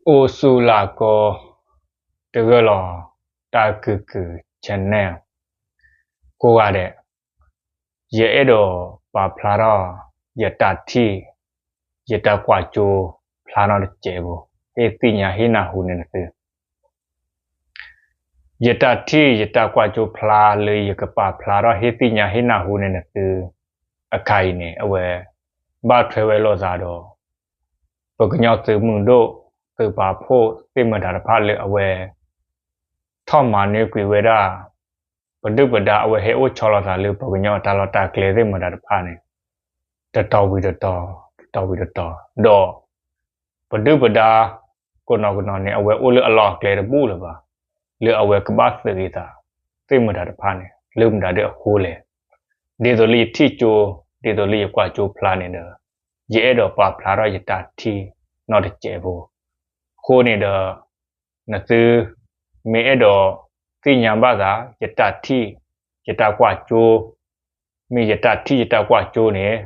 အိၣ်ဆူၣ်လၢ်ကီ တဂၢၢ်လီၤ တၢ်ကုၢ်ကုၢ် channel ကိးဂၤဒဲး, ယအဲၣ်ဒိးပာ်ဖျါထီၣ် ယတၢ်ထံၣ် ယတၢ်ကွၢ်စိဖျါနီတစဲးဖိ ဟ့ၣ်သ့ၣ်ညါဟ့ၣ်နၢ်ဟူန့ၢ်နသု ယတၢ်ထံၣ် ယတၢ်ကွၢ်စိဖျါလၢယကပာ်ဖျါထီၣ်ဟ့ၣ်သ့ၣ်ညါဟ့ၣ်နၢ်ဟူန့ၢ်နသု အခါအံၤန့ၣ် အဝဲ ဘၣ်ထွဲဝဲလိာ်သးဒီး ပကညီသုးမုၢ်ဒိၣ် သုးပာ်ဖှိၣ်သ့ၣ်မတၤတဖၣ်လၢအဝဲ ထီၣ်မၤနွံကွံာ်ဝဲဒၣ် ပဒုၣ်ပဒါအဝဲဟဲအိၣ်ဆီလီၤသးလၢပကညီအတၢ်လီၢ်တၢ်ကျဲသ့ၣ်မတၤတဖၣ်န့ၣ် တတီၤဝံၤတတီၤ တတီၤဝံၤတတီၤ ဒီး ပဒုၣ်ပဒါ ကိးနီၢ်ကနီၢ်န့ၣ် အဝဲအိၣ်လၢအလီၢ်အကျဲတဘူၣ်လၢၤဘၣ်, လၢအဝဲကဘၣ်သုးက့ၤသး သ့ၣ်မတၤတဖၣ်န့ၣ် လၢမတၤဒ်အဃိလဲၣ်. ဒ်သိးလၢယထံၣ်ကၠိ ဒ်သိးလၢယကွၢ်ကၠိဖျါန့ၣ်ဒီး ယအဲၣ်ဒိးပာ်ဖျါထီၣ်ယတၢ်ထံၣ်နီတစဲးဖိ အဃိန့ၣ်ဒီး နသု မ့ၢ်အဲၣ်ဒိးသ့ၣ်ညါဘၣ်သး ယတၢ်ထံၣ် ယတၢ်ကွၢ်ကၠိ မ့ၢ်ယတၢ်ထံၣ်ယတၢ်ကွၢ်ကၠိန့ၣ်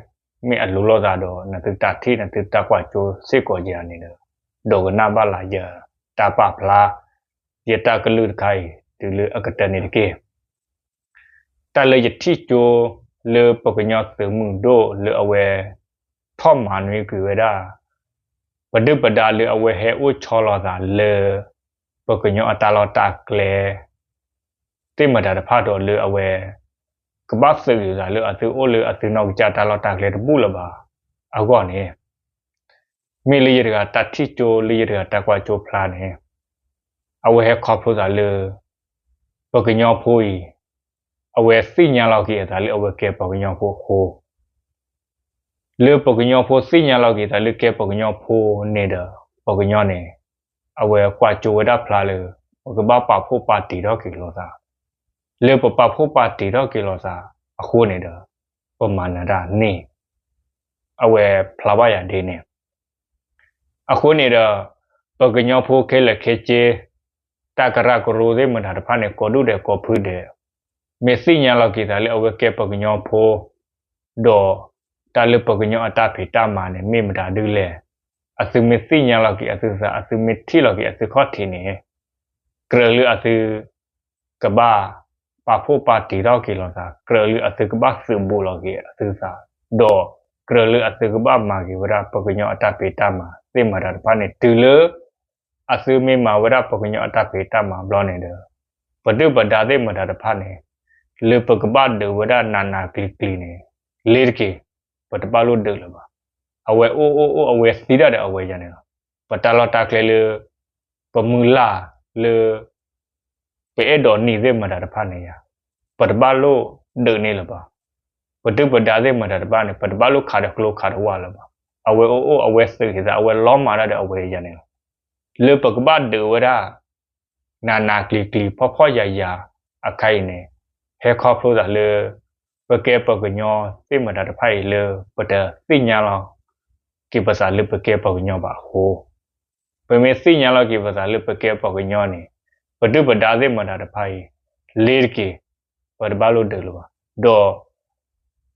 မ့ၢ်အလိၤလိာ်သးဒီး နသုတၢ်ထံၣ်နသုတၢ်ကွၢ်ကၠိစ့ၢ်ကီးယၤန့ၣ်ဒီး ဒိကနၣ်ဘၣ်လၢယတၢ်ပာ်ဖျါ ယတၢ်ကလုၢ်တခါအံၤ တုၤလၢအကတၢၢ်န့ၣ်တက့ၢ်. တၢ်လၢယထံၣ်ကၠိလၢပကညီသုးမုၢ်ဒိၣ်လၢအဝဲ ထီၣ်မၤနွံကွံာ်ဝဲဒၣ် ပဒုၣ်ပဒါလၢအဝဲဟဲအိၣ်ဆီလီၤသးလၢ ပကညီအတၢ်လီၢ်တၢ်ကျဲ သ့ၣ်မတၤတဖၣ်ဒီးလၢအဝဲ ကဘၣ်သုးက့ၤသးလၢအသုအိၣ်လၢအသုနီၢ်ကစၢ်တၢ်လီၢ်တၢ်ကျဲတဘူၣ်လၢၤဘၣ်အဂီၢ်န့ၣ် မ့ၢ်လၢယတဂၤတၢ်ထံၣ်ကၠိလၢယတဂၤတၢ်ကွၢ်ကၠိဖျါန့ၣ် အဝဲဟဲခီဖျိသးလၢ ပကညီဖိအံၤ အဝဲသ့ၣ်ညါလီၤက့ၤအသးလၢအဝဲကဲပှၤကညီဖိအဃိ လၢပကညီဖိသ့ၣ်ညါလီၤက့ၤသးလၢကဲပှၤကညီဖိန့ၣ်ဒီး ပှၤကညီန့ၣ် အဝဲကွၢ်ကၠိဝဲဒၣ်ဖျါလၢ ပကဘၣ်ပာ်ဖှိၣ်ပာ်တံၢ်ထီၣ်က့ၤလိာ်သး, လၢပပာ်ဖှိၣ်ပာ်တံၢ်ထီၣ်က့ၤလိာ်သးအဃိန့ၣ်ဒီး ပမၤနၢၤတၢ်န့ၣ် အဝဲဖျါဘၣ်ယၤဒ်န့ၣ် အဃိန့ၣ်ဒီး ပကညီဖိခဲလၢာ်ခဲဆ့ တၢ်ကရၢကရိသ့ၣ်မတၤတဖၣ်န့ၣ် ကိးဒူၣ်ဒဲးကိးဖုဒဲး မ့ၢ်သ့ၣ်ညါလီၤက့ၤသးလၢအဝဲကဲပှၤကညီဖိ ဒီးတၢ်လၢပှၤကညီအတၢ်ဖံးတၢ်မၤန့ၣ် မ့ၢ်မတၤဒ်လဲၣ်. အသုမ့ၢ်သ့ၣ်ညါလီၤက့ၤအသုသး အသုမ့ၢ်ထံၣ်လီၤက့ၤအသုခီၣ်ထံးန့ၣ် ကြၢးလၢအသု ကဘၣ်ပာ်ဖှိၣ်ပာ်တံၢ်ထီၣ်က့ၤလိာ်သး, ကြၢးလၢအသုကဘၣ်သုးဘူးလီၤက့ၤအသုသး, ဒီးကြၢးလၢအသုကဘၣ်မၤက့ၤဝဲဒၣ်ပှၤကညီအတၢ်ဖံးတၢ်မၤသ့ၣ်မတၤတဖၣ်န့ၣ် တုၤလၢ အသုမ့ၢ်မၤဝဲဒၣ်ပှၤကညီအတၢ်ဖံးတၢ်မၤဘျီန့ၣ်ဒီး ပဒုၣ်ပဒါသ့ၣ်မတၤတဖၣ်န့ၣ် လၢပကဘၣ်ဒုးဝဲဒၣ်နးနးကျံၤကျံၤန့ၣ် လ့ၤတက့ၤ ပတဘၣ်လိၣ်ဒုးလၢၤဘၣ်. အဝဲအိၣ်အိၣ်အိၣ်အဝဲသံဒၣ်ဒီးအဝဲယၤန့ၣ်လီၤ. ပတၢ်လီၢ်တၢ်ကျဲလၢ ပမုၢ်လၢ်လၢ ပအဲၣ်ဒိးနံၤသ့ၣ်မတၤတဖၣ်န့ၣ်ယၤ ပတဘၣ်လိၣ်ဒုးန့ၢ်လၢၤဘၣ်. ပဒုၣ်ပဒါသ့ၣ်မတၤတဖၣ်န့ၣ် ပတဘၣ်လိၣ်ခးဒီးကျိခးဒီးဝၣ်လၢၤဘၣ်. အဝဲအိၣ်အိၣ်အဝဲသုးက့ၤသး အဝဲလီၤမၢ်ဒၣ်ဒီးအဝဲယၤန့ၣ်လီၤ. လၢပကဘၣ်ဒုးဝဲဒၣ် နးနးကျံၤကျံၤ ဖှီၣ်ဖှီၣ်ယာ်ယာ် အခါအံၤန့ၣ် ဟဲခီဖျိသးလၢ ပကဲပှၤကညီသ့ၣ်မတၤတဖၣ်အံၤလၢ ပတသ့ၣ်ညါလီၤက့ၤပသးလၢပကဲပှၤကညီဘၣ်အဃိ ပမ့ၢ်သ့ၣ်ညါလီၤက့ၤပသးလၢပကဲပှၤကညီန့ၣ် ပဒုၣ်ပဒါသ့ၣ်မတၤတဖၣ်အံၤ လ့ၤတက့ၤ ပတဘၣ်လိၣ်ဒုးလၢၤဘၣ်. ဒီး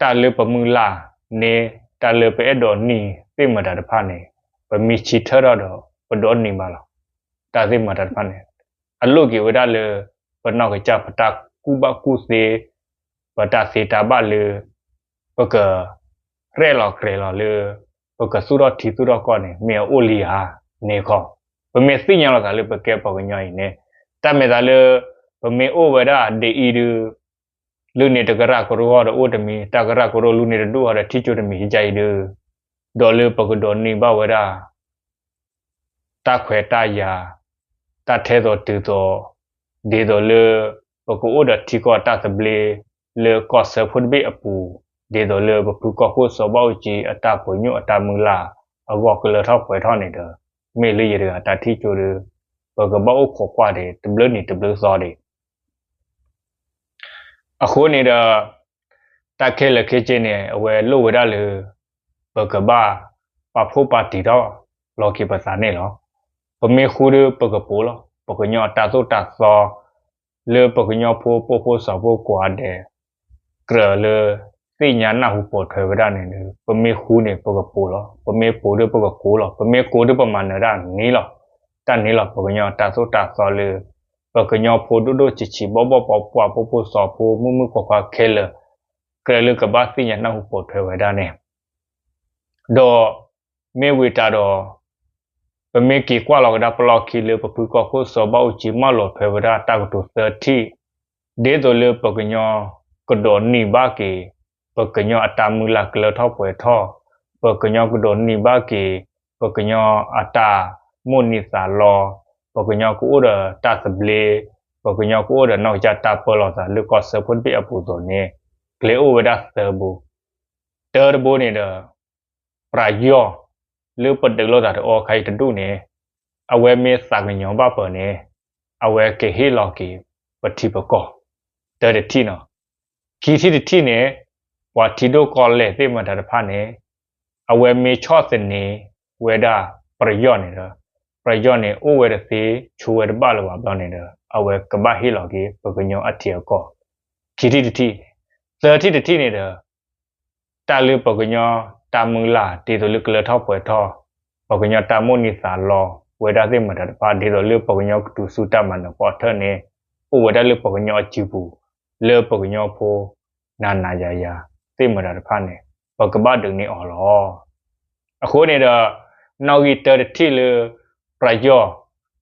တၢ်လၢပမုၢ်လၢ်န့ၣ် တၢ်လၢပအဲၣ်ဒိးနံၤသ့ၣ်မတၤတဖၣ်န့ၣ် ပမ့ၢ်ဆၢထၢၣ်ထီၣ်ဒီး ပဒိးနံၤဘၣ်လီၤ. တၢ်သ့ၣ်မတၤတဖၣ်န့ၣ် အလိၣ်က့ၤဝဲဒၣ်လၢ ပနီၢ်ကစၢ်ပတၢ်ကူၣ်ဘၣ်ကူၣ်သ့ ပတၢ်သ့တၢ်ဘၣ်လၢ ပက ရဲၣ်လီၤကြဲၤလီၤလၢ ပကသူၣ်ထီၣ်ထံသူၣ်ထီၣ်ကီၢ်န့ၣ် မ့ၢ်အအိၣ်လံဧါန့ၣ်ခီ ပမ့ၢ်သ့ၣ်ညါလီၤသးလၢပကဲပှၤကညီအံၤန့ၣ် တၢ်မဲာ်သးလၢ ပမ့ၢ်အိၣ်ဝဲဒၣ်ဒ်အံၤဒုး လုၢ်န့ၢ်တကရၢ်ကရိဂီၢ်ဒီးအိၣ်တမံၤ တၢ်ကရၢ်ကရိလုၢ်န့ၢ်တဒူၣ်အီၤဒီး ထံၣ်ကၠိတမံၤကယါအံၤဒုး ဒီးလၢပကဒိးနံၤဘၣ်ဝဲဒၣ် တၢ်ခွဲးတၢ်ယာ် တၢ်ထဲသိးတုၤသိး ဒ်သိးလၢ ပကအိၣ်ဒီးထံကီၢ်တၢ်သဘျ့ လၢကီၢ်စၢဖှိၣ်တဘ့ၣ်အပူၤ ဒ်သိးလၢပဖုကီၢ်ခိၣ်စီၤဘၣ်အူကၠံအတၢ်ပညိၣ်အတၢ်မုၢ်လၢ် အဂီၢ်ကလၢထီၣ်ပှဲၤထီၣ်န့ၣ်ဒီး မ့ၢ်လၢယတဂၤတၢ်ထံၣ်ကၠိဒီး ပကဘၣ်အိၣ်ခိးကွၢ်ဒံး တဘျုးနံၤတဘျုးသီဒံး အဃိန့ၣ်ဒီး တၢ်ခဲလၢာ်ခဲဆ့န့ၣ် အဝဲလိၣ်ဝဲဒၣ်လၢ ပကဘၣ်ပာ်ဖှိၣ်ပာ်တံၢ်ထီၣ်လီၤက့ၤပသးန့ၣ်လီၤ. ပမ့ၢ်ဃူဒီးပကပိာ်လီၤ. ပကညီအတၢ်သိၣ်တၢ်သီ လၢပကညီဖိပိာ်ဖိစီၤဖိကိးဂၤဒဲး ကြၢးလၢသ့ၣ်ညါနၢ်ဟူပိာ်ထွဲဝဲဒၣ်န့ၣ်ဒီး ပမ့ၢ်ဃူန့ၣ် ပကပိာ်လီၤ. ပမ့ၢ်ပိာ်ဒီးပကကိးလီၤ. ပမ့ၢ်ကိးဒီးပမၤနၢၤတၢ်န့ၣ်လီၤ. တၢ်န့ၣ်လီၤ ပှၤကညီတၢ်သိၣ်တၢ်သီလၢ ပှၤကညီဖိဒိၣ်ဒိၣ်ဆံးဆံး ဘီၣ်ဘီၣ်ပှၤပှၢ် ဖိဖိစီၤဖိ မုၣ်မုၣ်ခွါခွါခဲလၢာ် ကြၢးလၢကဘၣ်သ့ၣ်ညါနၢ်ဟူပိာ်ထွဲဝဲဒၣ်န့ၣ် ဒီးမ့ၢ်ဝံၤတၢ်ဒီး ပမ့ၢ်က့ၤကွၢ်လီၤကဒါပလီၢ်ခံလၢပဖုကီၢ်ခိၣ်စီၤဘၣ်အူကၠံမၢလီၤထွဲဝဲဒၣ်တၢ်ကတိၤသၢထံၣ်, ဒ်သိးလၢပှၤကညီကဒိးန့ၢ်ဘၣ်က့ၤ ပှၤကညီအတၢ်မုၢ်လၢ်ကလၢထီၣ်ပှဲၤထီၣ်, ပှၤကညီကဒိးန့ၢ်ဘၣ်က့ၤ ပှၤကညီအတၢ်မိၣ်န့ၢ်သးလီ, ပှၤကညီကအိၣ်ဒီးတၢ်သဘျ့, ပှၤကညီကအိၣ်ဒီးနီၢ်ကစၢ်တၢ်ပၢလီၤသးလၢကီၢ်စၢဖှိၣ်တဘ့ၣ်အပူၤအသိးန့ၣ် ကျဲအိၣ်ဝဲဒၣ်သၢဘိ, တၢတဘိန့ၣ်ဒီး ပယီၤ လၢပဒုးလိာ်သးတအီခါအံၤတဒူၣ်န့ၣ် အဝဲမ့ၢ်သးကညီၤဘၣ်ပှၤန့ၣ် အဝဲကဟ့ၣ်လီၤက့ၤပထံပကီၢ် တၢတထံၣ်နီၤ. ခံထံၣ်တထံၣ်န့ၣ် ပှၤထံဒိၣ်ကီၢ်လဲၢ်သ့ၣ်မတၤတဖၣ်န့ၣ် အဝဲမ့ၢ်ဆီၣ်သနံးဝဲဒၣ်ပယီၤန့ၣ်ဒီး ပယီၤန့ၣ်အိၣ်ဝဲတသ့ ဆိဝဲတဘၣ်လၢၤဘၣ်ဘျီန့ၣ်ဒီး အဝဲကဘၣ်ဟ့ၣ်လီၤက့ၤပှၤကညီအထံအကီၢ် ခံထံၣ်တထံၣ်, သၢထံၣ်တထံၣ်န့ၣ်ဒီး တၢ်လၢပှၤကညီတၢ်မုၢ်လၢ် ဒ်သိးလၢကလၢထီၣ်ပှဲၤထီၣ်, ပှၤကညီတၢ်မိၣ်န့ၢ်သးလီဝဲဒၣ်သ့ၣ်မတၤတဖၣ် ဒ်သိးလၢပှၤကညီကတုၤဆူတၢ်မၤနၢၤကီၢ်ထၢၣ်န့ၣ် အိၣ်ဝဲဒၣ်လၢပှၤကညီအစုပူၤ လၢပှၤကညီဖိ နၤနၤယၤယၤ သ့ၣ်မတၤတဖၣ်န့ၣ် ပကဘၣ်ဒုးန့ၢ်အီၤလီၤ. အဃိန့ၣ်ဒီး နီၣ်ဂံၢ်တၢတထံၣ်လၢ ပယီၤ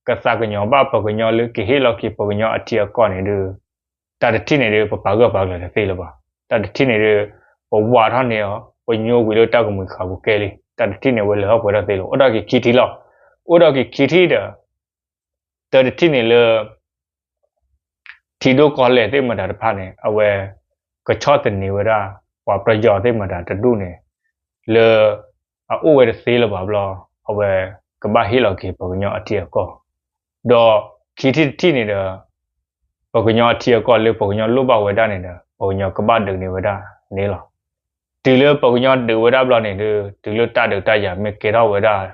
ကသးကညီၤဘၣ်ပှၤကညီလၢကဟ့ၣ်လီၤက့ၤပှၤကညီအထံအကီၢ်န့ၣ်ဒီး တၢ်တထံၣ်န့ၣ်ဒီး ပပာ်ဂၢၢ်ပာ်ကျၢၤတသ့လၢၤဘၣ်. တၢ်တထံၣ်န့ၣ်ဒီး ပဝးထီၣ်န့ၢ်အီၤ ပညိကွံာ်လၢတၢ်ကမှံၤဃာ်ပူၤကဲလံ. တၢ်တထံၣ်န့ၣ် အဝဲလဲၤထီၣ်ပှဲၤထီၣ်သ့လီၤ. အိၣ်ဒီးက့ၤခံထံၣ်လီၤ. အိၣ်ဒီးက့ၤခံထံၣ်ဒီး တၢတထံၣ်န့ၣ်လၢ ထံဒိၣ်ကီၢ်လဲၢ်သ့ၣ်မတၤတဖၣ်န့ၣ် အဝဲကဆီၣ်သနံးဝဲဒၣ် ပှၤပယီၤသ့ၣ်မတၤတဒူၣ်န့ၣ် လၢအအိၣ်ဝဲတသ့လၢၤဘၣ်ဘျီ အဝဲကဘၣ်ဟ့ၣ်လီၤက့ၤပှၤကညီအထံအကီၢ်, ဒီးခံထံၣ်တထံၣ်န့ၣ်ဒီး ပှၤကညီအထံအကီၢ်လၢပှၤကညီလိၣ်ဘၣ်ဝဲဒၣ်န့ၣ်ဒီး ပှၤကညီကဘၣ်ဒုးန့ၢ်ဝဲဒၣ်န့ၣ်လီၤ. တုၤလၢပှၤကညီဒုးဝဲဒၣ်ဘျီန့ၣ်ဒီး တုၤလၢတၢ်ဒုးတၢ်ယၤမ့ၢ်ကဲထီၣ်ဝဲဒၣ်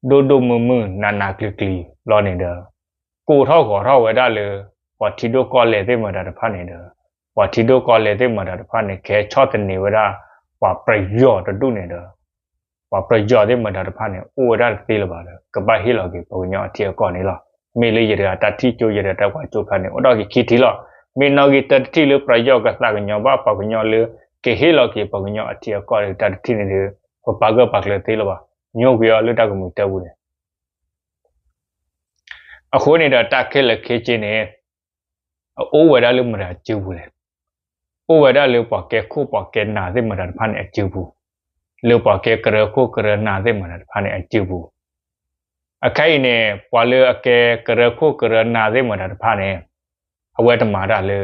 ဒိၣ်ဒိၣ်မုၢ်မုၢ်နးနးကျံၤကျံၤဘျီန့ၣ်ဒီး ကိၢ်ထီၣ်ဂီၤထီၣ်ဝဲဒၣ်လၢ ပှၤထံဒိၣ်ကီၢ်လဲၢ်သ့ၣ်မတၤတဖၣ်န့ၣ်ဒီး ပှၤထံဒိၣ်ကီၢ်လဲၢ်သ့ၣ်မတၤတဖၣ်န့ၣ် ကဟဲဆီၣ်သနံးဝဲဒၣ် ပှၤပယီၤတဒူၣ်န့ၣ်ဒီး ပှၤပယီၤသ့ၣ်မတၤတဖၣ်န့ၣ် အိၣ်ဝဲဒၣ်တသ့လၢၤဘၣ်ဒီး ကဘၣ်ဟ့ၣ်လီၤက့ၤပှၤကညီအထံအကီၢ်န့ၣ်လီၤ. မ့ၢ်လၢယတဂၤတၢ်ထံၣ်ကၠိ ယတဂၤတၢ်ကွၢ်ကၠိဖျါန့ၣ် အိၣ်ဒီးက့ၤခံထံၣ်လီၤ. မ့ၢ်နီၣ်ဂံၢ်တၢတထံၣ်လၢပယီၤကသးကညီၤဘၣ်ပှၤကညီလၢ ကဟ့ၣ်လီၤက့ၤပှၤကညီအထံအကီၢ်ဒီး တၢ်တထံၣ်န့ၣ်ဒီး ပပာ်ဂၢၢ်ပာ်ကျၢၤသ့လၢၤဘၣ်. ညိကွံာ်အီၤလၢတၢ်ကမှံၤတၢ်ပူၤန့ၣ် အဃိန့ၣ်ဒီးတၢ်ခဲလၢာ်ခဲဆ့န့ၣ် အအိၣ်ဝဲဒၣ်လၢမတၤအစုပူၤလဲၣ်. အိၣ်ဝဲဒၣ်လၢပှၤကဲခိၣ်ပှၤကဲနၢ်သ့ၣ်မတၤတဖၣ်န့ၣ်အစုပူၤ, လၢပှၤကဲကရၢခိၣ်ကရၢနၢ်သ့ၣ်မတၤတဖၣ်န့ၣ်အစုပူၤ. အခဲအံၤန့ၣ် ပှၤလၢအကဲကရၢခိၣ်ကရၢနၢ်သ့ၣ်မတၤတဖၣ်န့ၣ် အဝဲတမၤတၢ်လၢ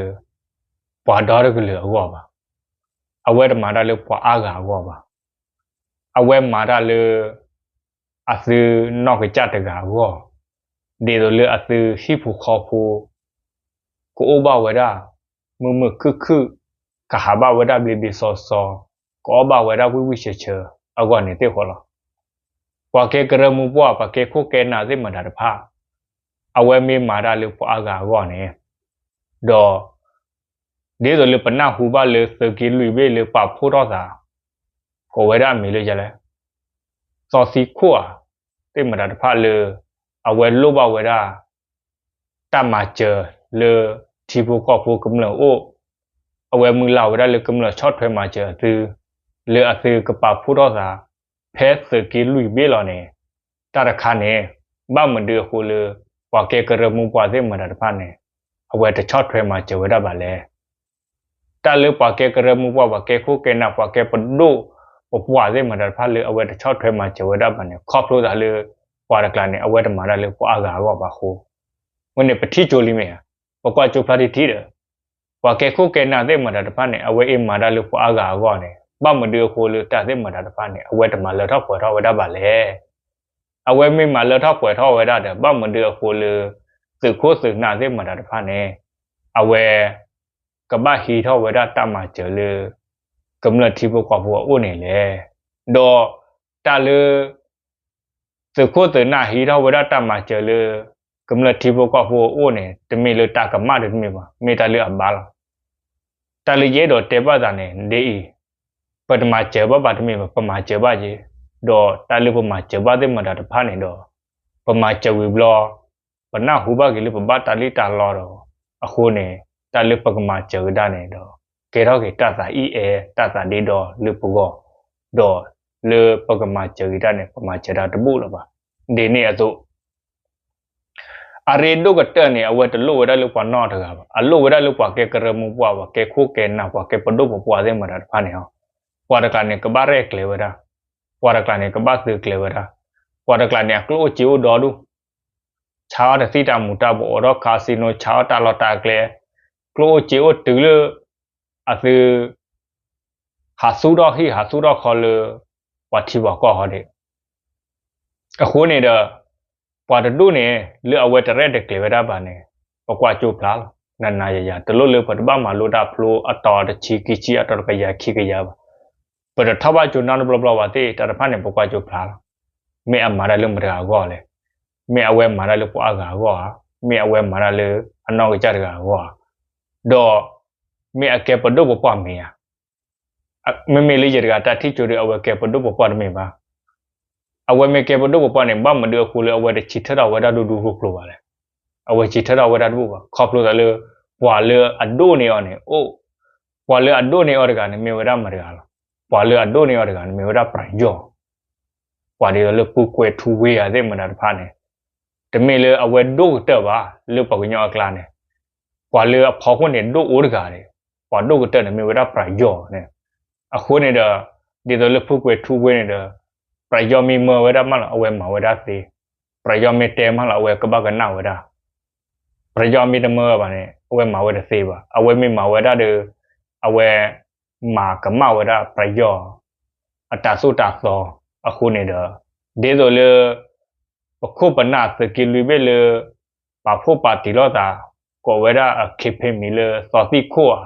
ပှၤဒီတကလုာ်အဂီၢ်ဘၣ်. အဝဲတမၤတၢ်လၢပှၤအါဂၤအဂီၢ်ဘၣ်. အဝဲမၤတၢ်လၢ အသုနီၢ်ကစၢ်တဂၤအဂီၢ်, ဒ်သိးလၢအသုဟံၣ်ဖိဃီဖိ ကအိၣ်ဘၣ်ဝဲဒၣ် မုာ်မုာ်ခုၣ်ခုၣ်, ကဟးဘၣ်ဝဲဒၣ်ဘျ့ဘျ့စီစီ, ကအီၣ်ဘၣ်ဝဲဒၣ်ဝံၣ်ဝံၣ်ဆၢဆၢအဂီၢ်န့ၣ်သ့ၣ်ဃီလီၤ. ပှၤကဲကရၢမိၢ်ပှၢ် ပှၤကဲခိၣ်ကဲနၢ်သ့ၣ်မတၤတဖၣ် အဝဲမ့ၢ်မၤတၢ်လၢပှၤအါဂၤအဂီၢ်န့ၣ်, ဒီး ဒ်သိးလၢပနၢ်ဟူဘၣ်လၢသုးက့လွံၢ်ဘ့ၣ်လၢပာ်ဖှိၣ်ထီၣ်သး ကိးဝဲဒၣ်အမံၤလၢယလဲၣ်, စီၤသံခိၣ်ဧါ သ့ၣ်မတၤတဖၣ်လၢ အဝဲလိၣ်ဘၣ်ဝဲဒၣ် တၢ်မၤစၢၤလၢ ထံဖိကီၢ်ဖိကမျၢၢ်အအိၣ်, အဝဲမုၢ်လၢ်ဝဲဒၣ်လၢကမျၢၢ်ဆီၣ်ထွဲမၤစၢၤအသု လၢအသုကပာ်ဖှိၣ်ထီၣ်သး ဖဲသုးက့လွံၢ်ဘ့ၣ်လီၤန့ၣ်, တၢ်တခါန့ၣ် ဘၣ်မနုၤအဃိလၢ ပှၤကဲကရၢမိၢ်ပှၢ်သ့ၣ်မတၤတဖၣ်န့ၣ် အဝဲတဆီၣ်ထွဲမၤစၢၤဝဲဒၣ်ဘၣ်လဲၣ်. တၢ်လၢပှၤကဲကရၢမိၢ်ပှၢ် ပှၤကဲခိၣ်ကဲနၢ် ပှၤကဲပဒိၣ်ပပှၢ်သ့ၣ်မတၤတဖၣ်လၢအဝဲတဆီၣ်ထွဲမၤစၢၤဝဲဒၣ်ဘၣ်န့ၣ် ခီဖျိသးလၢ ပှၤတကျါန့ၣ် အဝဲတမၤတၢ်လၢပှၤအါဂၤအဂီၢ်ဘၣ်အဃိ, ဝဲန့ၣ်ပထံၣ်ကၠိလံမ့ၢ်ဧါ, ပကွၢ်ကၠိဖျါထံထံဒီး ပှၤကဲခိၣ်ကဲနၢ်သ့ၣ်မတၤတဖၣ်န့ၣ် အဝဲအ့ၣ်မၤတၢ်လၢပှၤအါဂၤအဂီၢ်န့ၣ် ဘၣ်မနုၤအဃိလၢတၢ်သ့ၣ်မတၤတဖၣ်န့ၣ် အဝဲတမၤလၢထီၣ်ပှဲၤထီၣ်ဝဲဒၣ်ဘၣ်လဲၣ်. အဝဲမ့ၢ်မၤလၢထီၣ်ပှဲၤထီၣ်ဝဲဒၣ်ဒီး ဘၣ်မနုၤအဃိလၢ သုးခိၣ်သုးနၢ်သ့ၣ်မတၤတဖၣ်န့ၣ် အဝဲ ကဘၣ်ဟံးထီၣ်ဝဲဒၣ်တၢ်မၤစၢၤလၢ ကမျၢၢ်ထံဖိကီၢ်ဖိအအိၣ်န့ၣ်လဲၣ်. ဒီးတၢ်လၢ သုးခိၣ်သုးနၢ်ဟံးထီၣ်ဝဲဒၣ်တၢ်မၤစၢၤလၢ ကမျၢၢ်ထံဖိကီၢ်ဖိအအိၣ်န့ၣ် တမ့ၢ်လၢတၢ်ကမၣ်တမ့ၢ်ဘၣ်, မ့ၢ်တၢ်လၢအဘၣ်လီၤ. တၢ်လၢယအဲၣ်ဒိးတဲဘၣ်သးန့ၣ် ဒ်အံၤ, ပတမၤစၢၤဘၣ်ဘၣ်တမ့ၢ်ဘၣ်, ပမၤစၢၤဘၣ်က့ၤ, ဒီးတၢ်လၢပမၤစၢၤဘၣ်သ့ၣ်မတၤတဖၣ်န့ၣ်ဒီး ပမၤစၢၤဝံၤဘျီ ပနၢ်ဟူဘၣ်က့ၤလၢပဘၣ်တၢ်လံၣ်တၢ်လီဒီး အဃိန့ၣ် တၢ်လၢပကမၤစၢၤကဒါန့ၣ်ဒီး ကဲထီၣ်က့ၤတၢ်သးအံၣ်အဲၣ် တၢ်သးဒ့ဒီလၢပဂီၢ်, ဒီးလၢပကမၤစၢၤကဒါန့ၣ် ပမၤစၢၤတၢ်တဘူၣ်လၢၤဘၣ်. ဒ်န့ၣ်အသိး အရ့ဒိၣ်ကတၢၢ်န့ၣ် အဝဲတလိၣ်ဝဲဒၣ်လၢပှၤနီၢ်တဂၤဘၣ်. အလိၣ်ဝဲဒၣ်လၢပှၤကဲကရၢမိၢ်ပှၢ်, ပှၤကဲခိၣ်ကဲနၢ်, ပှၤကဲပဒိၣ်ပပှၢ်သ့ၣ်မတၤတဖၣ်န့ၣ်လီၤ. ပှၤတကျးန့ၣ် ကဘၣ်ရဲၣ်ကျဲၤဝဲဒၣ်, ပှၤတကျးန့ၣ် ကဘၣ်သုးကျဲၤဝဲဒၣ်, ပှၤတကျးန့ၣ် အကျိၣ်အိၣ်စ့အိၣ်ဒီဒူၣ်, ဆါအီၣ်တသံၣ်တၢ်မူၤတၢ်ဘှီး, အိးထီၣ်casino, ဆါအီၣ်တၢ်လီၢ်တၢ်ကျဲ, ကျိၣ်အိၣ်စ့အိၣ်တုၤလၢ အသု ဟးသူၣ်ထီၣ်ဟံၣ် ဟးသူၣ်ထီၣ်ဃီလၢ ပှၤထံပှၤကီၢ်ဃီဒံး. အဃိန့ၣ်ဒီး ပှၤတဒူၣ်န့ၣ် လၢအဝဲတရဲၣ်တကျဲၤဝဲဒၣ်ဘၣ်န့ၣ် ပကွၢ်ကၠိဖျါလီၤ. နနၤယယၤ တလိၣ်လၢပတဘၣ်မၤလိတၢ်ဖျိအတီၤတဆံခံဆံ အတီၤတကယၤခံကယၤဘၣ်. ပတထီၣ်ဘၣ်ကၠိနီတဘျီဘျီဘၣ်သ့ၣ် တၢ်တဖၣ်န့ၣ် ပကွၢ်ကၠိဖျါလီၤ. မ့ၢ်အမၤတၢ်လၢမတၤတဂၤအဂီၢ်လဲၣ်. မ့ၢ်အဝဲမၤတၢ်လၢပှၤအါဂၤအဂီၢ်ဧါ, မ့ၢ်အဝဲမၤတၢ်လၢအနီၢ်ကစၢ်တဂၤအဂီၢ်ဧါ, ဒီး မ့ၢ်အကဲပဒိၣ်ပပှၢ်မ့ၢ်ဧါ. မ့မ့ၢ်လၢယတဂၤတၢ်ထံၣ်ကၠိဒီး အဝဲကဲပဒိၣ်ပပှၢ်တမ့ၢ်ဘၣ်. အဝဲမ့ၢ်ကဲပဒိၣ်ပပှၢ်န့ၣ် ဘၣ်မနုၤအဃိလၢအဝဲတဆံးထၢထီၣ်ဝဲဒၣ်ဒူဒူကျိၤကျိၤဘၣ်လဲၣ်. အဝဲဆံးထၢထီၣ်ဝဲဒၣ်တဘူၣ်ဘၣ်. ခီဖျိသးလၢ ပှၤလၢအဒိၣ်န့ၢ်အီၤန့ၣ်အိၣ်, ပှၤလၢအဒိၣ်န့ၢ်အီၤတဂၤန့ၣ် မ့ၢ်ဝဲဒၣ်မတၤတဂၤလီၤ. ပှၤလၢအဒိၣ်န့ၢ်အီၤတဂၤန့ၣ် မ့ၢ်ဝဲဒၣ်ပယီၤ ပှၤဒ်သိးလၢဖုကွဲၤထူဝ့ဧါသ့ၣ်မတၤတဖၣ်န့ၣ်, တမ့ၢ်လၢအဝဲဒိၣ်ကတၢၢ်ဘၣ် လၢပှၤကညီအကျါန့ၣ်, ပှၤလၢအဖီခိၣ်န့ၣ်ဒိၣ်အိၣ်တဂၤန့ၣ်, ပှၤဒိၣ်ကတၢၢ်န့ၣ်မ့ၢ်ဝဲဒၣ်ပယီၤန့ၣ်. အဃိန့ၣ်ဒီး ဒ်သိးလၢဖုကွဲၤထူဝ့န့ၣ်ဒီး ပယီၤမ့ၢ်မၢဝဲဒၣ်မးလီၤ အဝဲမၤဝဲဒၣ်သ့, ပယီၤမ့ၢ်တဲမးလီၤ အဝဲကဘၣ်ကနၣ်ဝဲဒၣ် ပယီၤမ့ၢ်တမၢဘၣ်န့ၣ် အဝဲမၤဝဲတသ့ဘၣ်. အဝဲမ့ၢ်မၤဝဲဒၣ်ဒီး အဝဲမၤကမၣ်ဝဲဒၣ်ပယီၤ အတၢ်သိၣ်တၢ်သီအဃိန့ၣ်ဒီး ဒ်သိးလၢ ပခိၣ်ပနၢ်သုးက့လွံၢ်ဘ့ၣ်လၢ ပာ်ဖှိၣ်ပာ်တံၢ်လိာ်သး ကိးဝဲဒၣ်အ campaign မံၤလၢသီသံၣ်ခိၣ်ဧါ,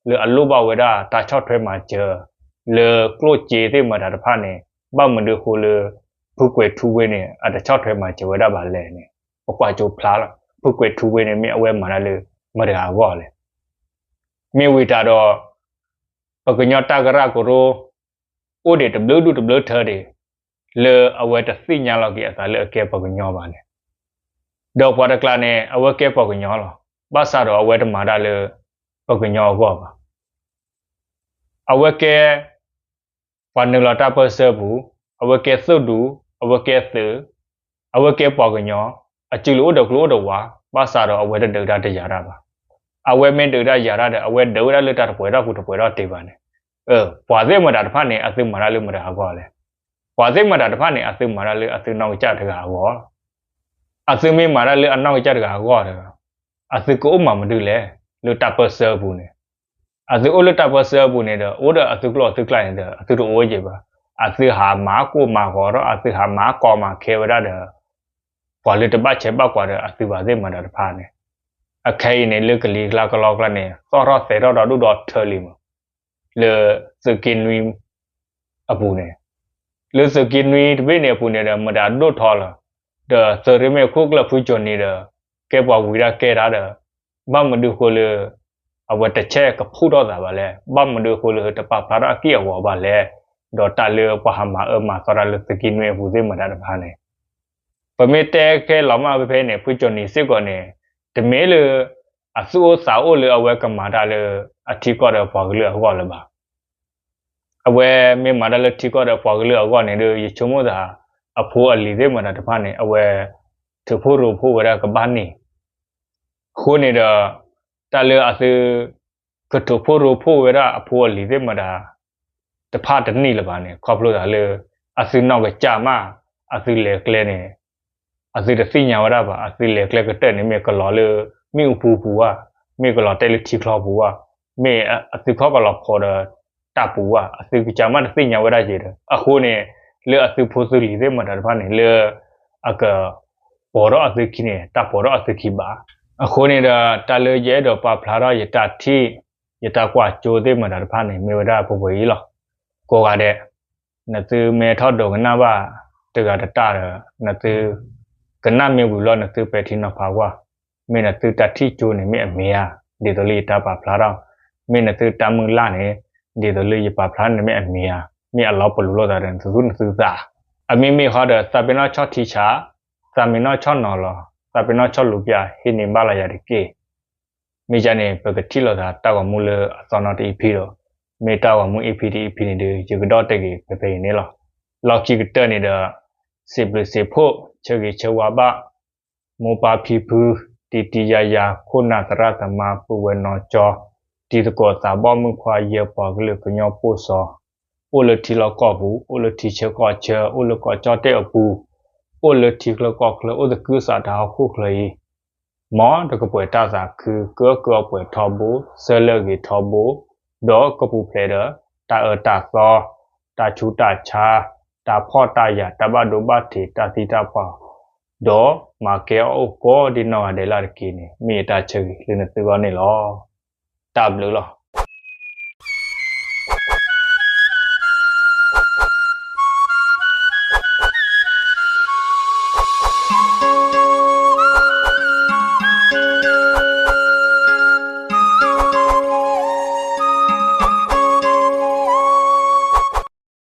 လၢအလိၣ်ဘၣ်ဝဲဒၣ်တၢ်ဆီၣ်ထွဲမၤစၢၤ လၢကျိၣ်စ့သ့ၣ်မတၤတဖၣ်န့ၣ် ဘၣ်မနုၤအဃိလၢ ဖုကွဲၤထူဝ့န့ၣ် အတဆီၣ်ထွဲမၤစၢၤဝဲဒၣ်ဘၣ်လဲၣ်န့ၣ် ပကွၢ်ကၠိဖျါလီၤ. ဖုကွဲၤထူဝ့န့ၣ် မ့ၢ်အဝဲမၤတၢ်လၢ မတၤတဂၤအဂီၢ်လဲၣ်. မ့ၢ်ဝံၤတၢ်ဒီး ပကညီတၢ်ကရၢကရိ အိၣ်ဒံးတဘျုးဒူၣ်တဘျုးထၢဒံး လၢအဝဲတသ့ၣ်ညါလီၤက့ၤအသးလၢအကဲပှၤကညီဘၣ်န့ၣ်, ဒီးပှၤတကျါန့ၣ် အဝဲကဲပှၤကညီလီၤ. ဘၣ်ဆၣ်ဒီးအဝဲတမၤတၢ်လၢ ပှၤကညီအဂီၢ်ဘၣ်. အဝဲကဲ ပှၤနုာ်လီၤတၢ်ပၢၢ်ဆၢပူၤ, အဝဲကဲသုးဒူ, အဝဲကဲသုး, အဝဲကဲပှၤကညီ, အစုလိာ်အိၣ်ဒီးကျိၤအိၣ်ဒီးဝါ, ဘၣ်ဆၣ်ဒီးအဝဲတဒုးတၢ်တယၤတၢ်ဘၣ်. အဝဲမ့ၢ်ဒုးတၢ်ယၤတၢ်ဒီး အဝဲဒုးဝဲဒၣ်လၢတၢ်တပှဲၤထီၣ်ပူၤတပှဲၤထီၣ်တ့ၢ်ဘၣ်န့ၣ်, ပှၤသ့ၣ်မတၤတဖၣ်န့ၣ် အသုမၤတၢ်လၢမတၤအဂီၢ်လဲၣ်. ပှၤသ့ၣ်မတၤတဖၣ်န့ၣ် အသုမၤတၢ်လၢအသုနီၢ်ကစၢ်တဂၤအဂီၢ်လီၤ. အသုမ့ၢ်မၤတၢ်လၢအနီၢ်ကစၢ်တဂၤအဂီၢ်ဒီး အသုကအိၣ်မၤမနုၤလဲၣ် လၢတၢ်ပၢၢ်ဆၢအပူၤန့ၣ်. အသုအိၣ်လၢတၢ်ပၢၢ်ဆၢအပူၤန့ၣ်ဒီး အိၣ်ဒီးအသုကျိၣ်အသုကျၢ်န့ၣ်ဒီး အသုတအိၣ်က့ၤဘၣ်. အသုဟးမၤကိၢ်မၤဂီၤထီၣ် အသုဟးမၤကီမၤခဲဝဲဒၣ်ဒီး ပှၤလၢတဘၣ်ဆဲးဘၣ်ကွၢ်ဒီးအသုဘၣ်သ့ၣ်မတၤတဖၣ်န့ၣ်. အခဲအံၤန့ၣ် လၢကလံၤကျါကလီကျါန့ၣ် သီၣ်ထီၣ်သဲထီၣ်ဒီးဒိၣ်ဒီးထၢလံမး လၢသုးက့နွံအပူၤန့ၣ်, လၢသုးက့နွံတဘ့ၣ်န့ၣ်အပူၤန့ၣ်ဒီး မတၤဒိၣ်ထီၣ်လီၤ, ဒီးသုးရ့ၣ်မဲာ်ခိၣ်ကျၢၢ်ဖုကၠိနံၤဒီး ကဲပှၤဝံၤဒၣ်ကဲတၢ်ဒီး ဘၣ်မနုၤအဃိလၢ အဝဲတဆဲးကဖှိၣ်ထီၣ်သးဘၣ်လဲၣ်, ဘၣ်မနုၤအဃိလၢတပာ်ဖျါထီၣ်အက့ၢ်အဂီၤဘၣ်လဲၣ်, ဒီးတၢ်လၢပှၤဟးမၤအၢမၤသီတၢ်လၢသုးက့နွံအပူၤသ့ၣ်မတၤတဖၣ်န့ၣ် ပမ့ၢ်တဲခဲလီၤမၢ်ဖဲဖဲန့ၣ် ဖုကၠိနံၤစ့ၢ်ကီးန့ၣ် တမ့ၢ်လၢ အသူၣ်အိၣ်သးအိၣ်လၢအဝဲကမၤတၢ်လၢ အထံကီၢ်ဒီးပှၤကလုာ်အဂီၢ်လၢၤဘၣ်. အဝဲမ့ၢ်မၤတၢ်လၢထံကီၢ်ဒီးပှၤကလုာ်အဂီၢ်န့ၣ်ဒီး ယဆိကမိၣ်သး အဖိအလံၤသ့ၣ်မတၤတဖၣ်န့ၣ် အဝဲ ထုးဖှိၣ်ရိဖှိၣ်ဝဲဒၣ်ကဘၣ်န့ၣ် အဃိန့ၣ်ဒီး တၢ်လၢအသု ကထုးဖှိၣ်ရိဖှိၣ်ဝဲဒၣ်အဖိအလံၤသ့ၣ်မတၤ တဖၣ်တန့ၢ်လၢၤဘၣ်န့ၣ် ခီဖျိသးလၢ အသုနီၢ်ကစၢ်မး အသုလဲၤကျဲန့ၣ် အသုတသ့ၣ်ညါဝဲဒၣ်ဘၣ်. အသုလဲၤကျဲကတၢၢ်န့ၣ် မ့ၢ်ကလီၤလၢ မ့ၣ်အူပူၤပူၤဧါ, မ့ၢ်ကလီၤတဲာ်လၢထံချီပူၤဧါ, မ့ၢ်အသုခီၣ်ကလီၤဖိးဒီးတၢ်ပူၤဧါ, အသုကစၢ်မးတသ့ၣ်ညါဝဲဒၣ်က့ၤဒီး အဃိန့ၣ် လၢအသုဖိသုလံၤသ့ၣ်မတၤတဖၣ်န့ၣ် လၢ အက ပိာ်ထီၣ်အသုခံန့ၣ် တၢ်ပိာ်ထီၣ်အသုခံဘၣ်. အဃိန့ၣ်ဒီး တၢ်လၢယအဲၣ်ဒိးပာ်ဖျါထီၣ်ယတၢ်ထံၣ် ယတၢ်ကွၢ်ကၠိသ့ၣ်မတၤတဖၣ်န့ၣ် မ့ၢ်ဝဲဒၣ်ပှဲၤပှဲၤအံၤလီၤ. ကိးဂၤဒဲး နသုမ့ၢ်ထီၣ်ဒိကနၣ်ဘၣ်တဂၤတတၢ်ဒီး နသု ကနၣ်မ့ၢ်ဝံၤလီၤ နသုပဲာ်ထံနီၤဖးကွၢ်, မ့ၢ်နသုတၢ်ထံၣ်ကၠိန့ၣ်မ့ၢ်အမ့ၢ်ဧါ, ဒ်သိးလၢယတၢ်ပာ်ဖျါထီၣ်, မ့ၢ်နသုတၢ်မုၢ်လၢ်န့ၣ် ဒ်သိးလၢယပာ်ဖျါန့ၣ်မ့ၢ်အမ့ၢ်ဧါ, မ့ၢ်အလီၤပလိာ်လိာ်သးဒီးနသုသူၣ်နသုသး. အမ့မ့ၢ်ဃီဒီး သးပ့ၤနီၣ်ဆီၣ်ထံဆး သးမ့ၢ်နီၢ်ဆီၣ်နီၤလီၤ, သးမ့ၢ်နီၢ်ဆီၣ်လူၤပျၢ် ဟ့ၣ်န့ၢ်ဘၣ်လီၤယၤတက့ၢ်. မ့ၢ်ယၤန့ၣ် ပကထံၣ်လိာ်သးတၢ်ဂီၤမူလၢအသီနီတ EP ဒီး မ့ၢ်တၢ်ဂီၤမူ EP တ EP န့ၣ်ဒီး ယကဒီၣ်တဲာ်က့ၤဖဲဖဲအံၤန့ၣ်လီၤ. လီၢ်ခံကတၢၢ်န့ၣ်ဒီး စံးဘျုးစံးဖှိၣ် ဆၢဂ့ၤဆၢဝါဘၣ် မိၢ်ပၢ်ဖံဖု တံၤတံၤယၤယၤ ခိၣ်နၢ်သရၣ်သမါ ပုၢ်ဝဲၢ်နီၢ်ကၠီ တံၤသကိးသးဘီၣ်မုၣ်ခွါ ယဲၢ်ပှၤကလုာ်ကညီပိၢ်စီ အိၣ်လၢထံလီၢ်ကီၢ်ပူၤ, အိၣ်လၢထံဆၢကီၢ်ဆၢ, အိၣ်လၢကီၢ်ကၠီၣ်တဲၣ်အပူၤ, အိၣ်လၢထံချၢကီၢ်ချၢ အိၣ်သကုၤဆးဒးဟီၣ်ခိၣ်ချၢအံၤ မ်တကပှဲၤတၢ်သးခု, ကအၢကအီပှဲၤထီဘိ, ဆၢလၢအဂ့ၤထီဘိ, ဒီးကပူၤဖျဲးဒီး တၢ်အၢတၢ်သီ, တၢ်ဆူးတၢ်ဆါ, တၢ်ဖှီၣ်တၢ်ယာ်, တၢ်ဘၣ်ဒိဘၣ်ထံး, တၢ်သံတၢ်ပှၢ်, ဒီးမၤကဲအီၣ်အိၣ်ကိးဒ်နီၢ်ဂၤဒဲးလၢ်တက့ၢ်န့ၣ် မ့ၢ်ယတၢ်ဆၢဂ့ၤလၢနသုဂီၢ်န့ၣ်လီၤ. တၢ်ဘျုးလီၤ.